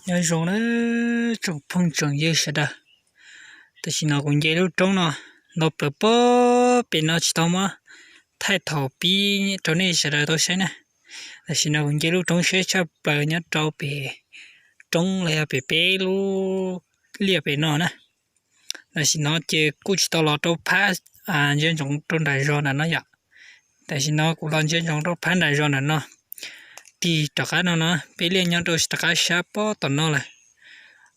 Nyob zoo na tsoom phooj tsoom ywg sawv daws. Tam sim no kuv nce lub roob no ntau plaws puag pem no tsis tau muab thaij thaum pib rau nej sawv daws tau saib na. Tam sim no kuv nce lub roob siab tshaj plaws nyob rau pem roob los yog pem peb lub liaj pem no na. Tam sim no ces kuj tsis tau los rau phab ntsia ntsoov rau nram zos nram no yom. Tam sim no kuv los ntsia ntsoov rau phab nram zos nram no. Tig rov qab no no, peb liaj nyob rau rov qab sab pob tom no lawm.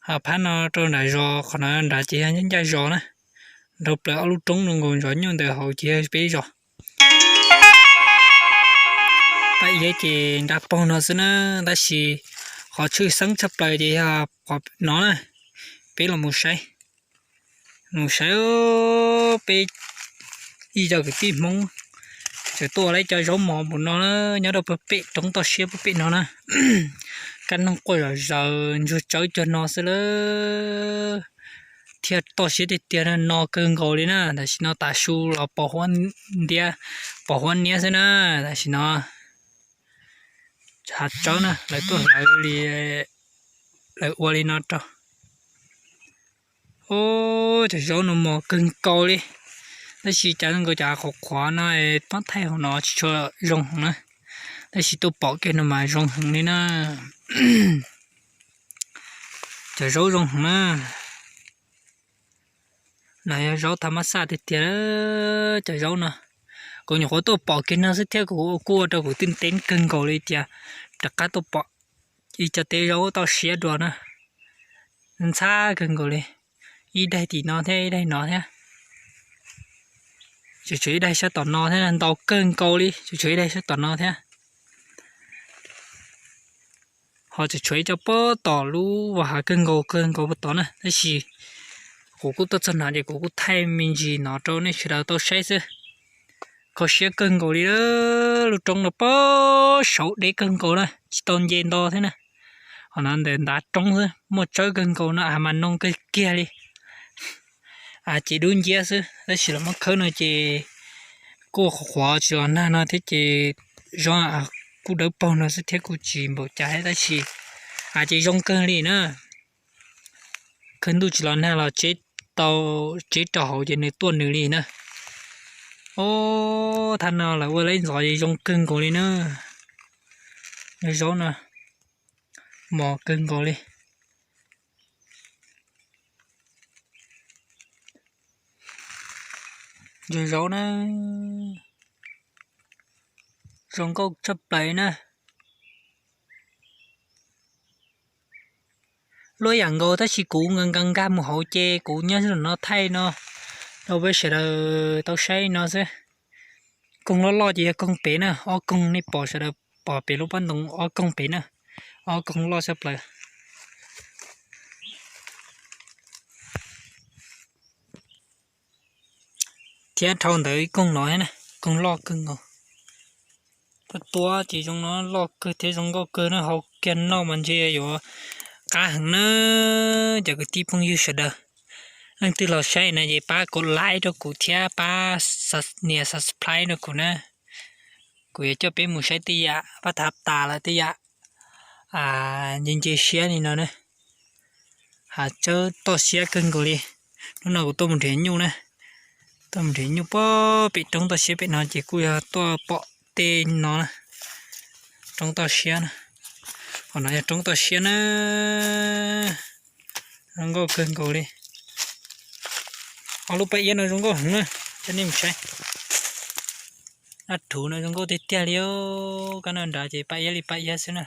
Ho phab no rau nram zos qhov no nrad ces yog ncaj zos na. Nrau plaws ob lub roob no nkaus zov nyuj ntawd hauv ces yog peb zos. Pab iab ces nrad paug no xwb na, tab sis qhov tshwj xeeb tshaj plaws ces yog qhov no na. Peb los mus saib, mus saib peb ib co kwv tij Hmoob tseem tuaj ua lawv cov zaub mos npaum no na, nyob rau puag pem roob toj siab puag pem no na. Kab noog quaj zom zaws ntsuag tsawb cuag no xwb lawm. Thiab toj siab tiag tiag no kawg nkaus li na, tam sim no tav su los pos huab ntiab, pos huab niab xwb na. Tam sim no hav tsawb na lawv tuaj hlawv li, lawv ua li no rau. Cov zaub no mos kawg nkaus li, tab sis cas nkaus cov qhuav qhuav no pab thaij hauv no tsis tshua zoo heev na, tab sis tuaj pom kiag no mas zoo heev li na. Cov zaub zoo heev na. No yog zaub tha mab xaj tiag tiag, cov zaub no. Kuv nyuam qhuav tuaj pom kiag no xwb thiab kuv kuj ua rau kuv twb teeb kawg nkaus li tias rov qab tuaj pom ib co teb zaub toj siab dua na. Ntxhab kawg nkaus li, ib daig tim no thiab ib daig no thiab. Tseem tshuav ib daig sab tom no thiab, ntau kawg nkaus li, tseem tshuav ib daig sab tom no thiab. Ho tseem tshuav ib co pob tom lub hav kawg nkaus kawg nkaus puag tod na, tab sis kuv kuj tuaj txog no ces kuv kuj thaij me ntsis no rau nej sawv daws tau saib xwb. Kho siab kawg nkaus li, lub roob no pob saud deb kawg nkaus na, tsis tau nce nto thiab na. Ho no ntawm ntav roob xwb muaj tsawb kawg nkaus no, a mas noo kawg kiag li. Ces dub nciab xwb, tab sis los muab khawb no ces kuj qhuav tsis los nag no thiab ces zaub kuj dawb paug no xwb thiab kuj tsis npaum cas thiab, tab sis ces zoo kawg li na. Khawb ntuj tsis los nag los tseb tau, tseb rau hauv ces nws tuaj nws li na. Ob, thaj no lawv ua lawv ntxov ces zoo kawg nkaus li na. Zaub no mos kawg nkaus li. Zaub na, zoo nkauj tshaj plaws na. Luaj yam nkaus tab sis kuv nkag nkag nkag mus hauv ces kuv nyob no thaij no rau peb sawv daws tau saib no xwb. Koog loj loj ces yog koog pem na, ob koog nej pom sawv daws pom pem lub pob ntoo ob koog pem na, ob koog loj tshaj plaws. Thiab dhau ntawd ib koog no thiab na, koog loj kawg nkaus. Tuaj tua ces zoo no loj kawg thiab zoo nkauj kawg na, hau kiag noj mas ntshe yuav qab heev na. Cov kwv tij phooj ywg sawv daws, leej twg los saib na ces pab kuv like rau kuv thiab pab nias subscribe rau kuv na. Kuv yuav coj peb mus saib tej yam pab thav tas lawm tej yam nce nce siab li no na. Hav tsawb toj siab kawg nkaus li. Hnub no kuv tuaj mus nrhiav nyuj na, tuaj mus nrhiav nyuj puag pem roob toj siab pem no ces kuj yog tuaj pom tej no na. Roob toj siab na, qhov no yog roob toj siab na. Zoo nkauj kawg nkaus li. Ob lub paj iab no zoo nkauj heev na, coj nej mus saib. Dab rhuv no zoo nkauj tiag tiag li. Kab no nrad ces paj iab li paj iab xwb na.